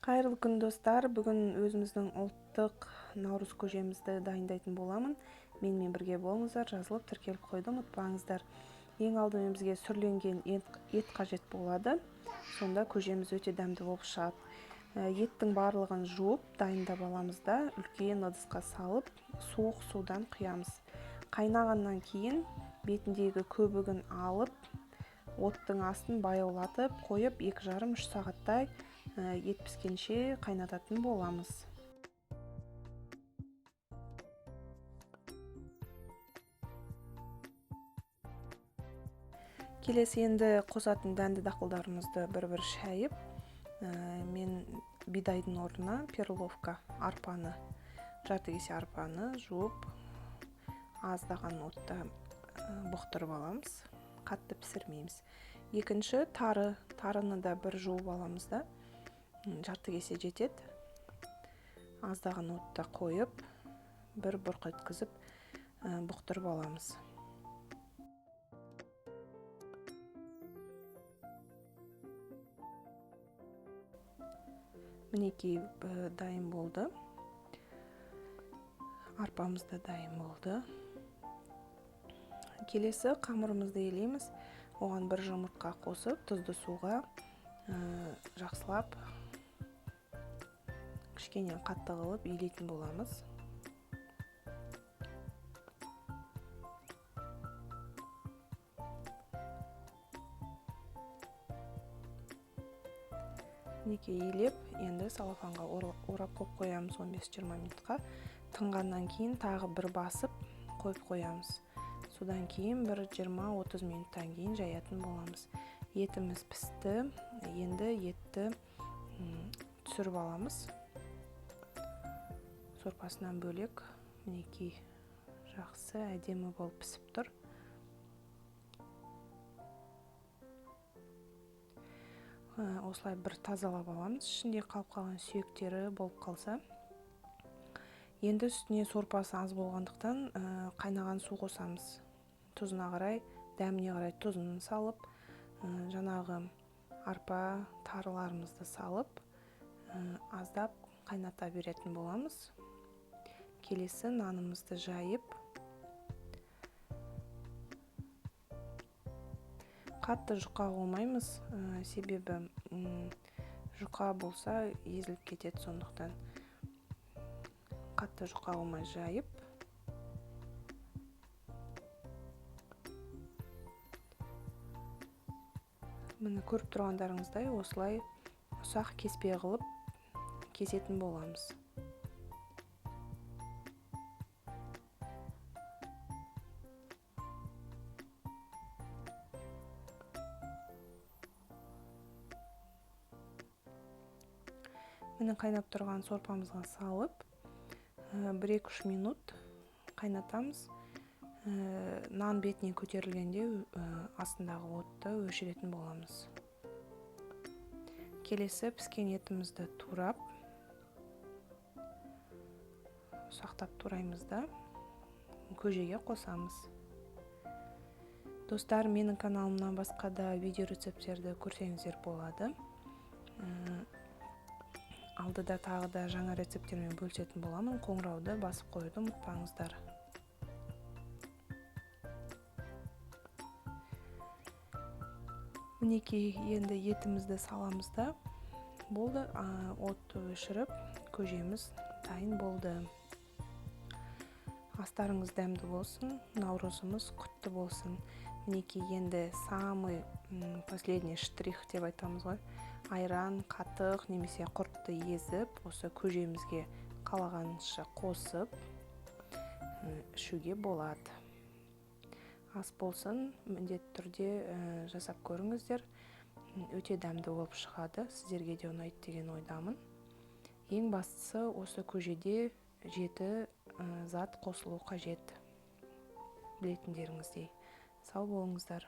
Қайырлы күн, достар! Бүгін өзіміздің ұлттық наурыз көжемізді дайындайтын боламын. Менімен бірге болыңыздар, жазылып, тіркеліп қоюды ұмытпаңыздар. Ең алдымен бізге сүрленген ет қажет болады. Сонда көжеміз өте дәмді болып шығады. Еттің барлығын жуып, дайындап аламыз да, үлкен ыдысқа салып, суық судан құямыз. Қайнағаннан кейін бетіндегі көбігін алып, оттың астын баяулатып қойып, 2,5-3 сағаттай ет піскенше қайнататын боламыз. Келесі енді қосатын дәнді дақылдарымызды бір-бір шайып, мен бидайдың орнына перловка арпаны, жарты кесе арпаны жуып, аздаған отта бұқтырып аламыз, қатты пісірмейміз. Екінші тары, тарыны да бір жуып аламыз да, жарты кесе жетеді. Аздаған отта қойып, бір бұрқ еткізіп, бұқтырып аламыз. Мінекей, дайын болды. Арпамыз да дайын болды. Келесі қамырымызды елейміз. Оған бір жұмыртқа қосып, тұзды суға жақсылап кішкене қатты қылып илейтін боламыз. Мінекей, илеп, енді салафанға орап қойып қоямыз 15-20 минутқа. Тынғаннан кейін тағы бір басып қойып қоямыз. Содан кейін бір 20-30 минуттан кейін жаятын боламыз. Етіміз пісті, енді етті түсіріп аламыз. Сорпасынан бөлек, мінекей, жақсы, әдемі болып пісіп тұр. Осылай бір тазалап аламыз, ішінде қалып қалған сүйектері болып қалса. Енді үстіне сорпасы аз болғандықтан, қайнаған су қосамыз. Тұзына қарай, дәміне қарай тұзын салып, жаңағы арпа тарыларымызды салып, аздап қайната беретін боламыз. Келесі нанымызды жайып, қатты жұқа қылмаймыз, себебі жұқа болса езіліп кетеді, сондықтан қатты жұқа қылмай жайып, міне көріп тұрғандарыңыздай осылай ұсақ кеспе қылып кесетін боламыз. Міне қайнап тұрған сорпамызға салып, бір екі үш минут қайнатамыз. Нан бетіне көтерілгенде, астындағы отты өшіретін боламыз. Келесі піскен етімізді турап, ұсақтап тураймыз да, көжеге қосамыз. Достар, менің каналымнан басқа да видео рецепттерді көрсеңіздер болады. Алдыда тағы да жаңа рецепттермен бөлісетін боламын. Қоңырауды басып қоюды ұмытпаңыздар. Мінекей, енді етімізді саламыз да, болды, отты өшіріп, көжеміз дайын болды. Астарыңыз дәмді болсын, наурызымыз құтты болсын. Мінекей, енді самый последний штрих деп айтамыз ғой. Айран, қатық немесе құртты езіп, осы көжемізге қалағанша қосып, ішуге болады. Ас болсын, міндетті түрде, жасап көріңіздер. Өте дәмді болып шығады, сіздерге де ұнайды деген ойдамын. Ең бастысы осы көжеде 7 зат қосылу қажет. Білетіндеріңіздей. Сау болыңыздар.